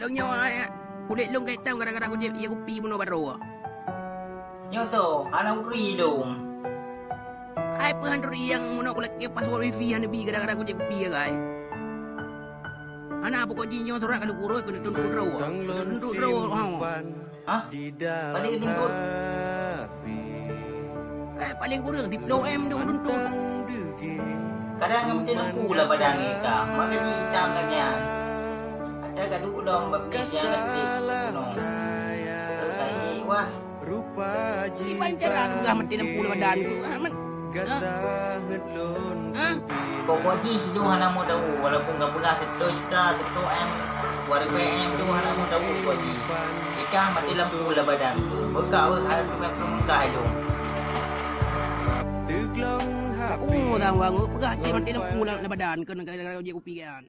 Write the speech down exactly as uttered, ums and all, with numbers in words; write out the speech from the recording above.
Nyoe, ai, kulét lôn ka itam gara-gara kujép ie kupi bunoe baroe. Nyoe soe, hana uri lôn. Ai, peue hana uri nyang bunoe kulakée password wifi hana bi gara-gara kujép kupi, ai. Hana, pokok jih nyoe surat ka lôn kureueng keuneuk tuntut droe. Keuneuk tuntut droe, ha. Hah? Paléng tuntut? Eh, paléng kureueng siplôh M tu tuntut. Kadang nyang meuteumpu lam badan ka, maka jitam lagée nyan. Ata ka duek lom bak meja ka tuléh bunoe. Ka ié wan. Kiban cara neupeugah meuteumpu lam badan tu, ah, man. Hah? Hah? Pokok jih lôn hana meudawa, walaupun ka peugah siteue juta, siteue M, dua ribu M tu hana meudawa pokok jih. Ikah meuteumpu lam badan. Beuka weueh hana teumé peuleumeukah lôn. Aku ngurang wangu peugah jih meuteumpu lam, lam badan keuneuk gara-gara jih kupi kan.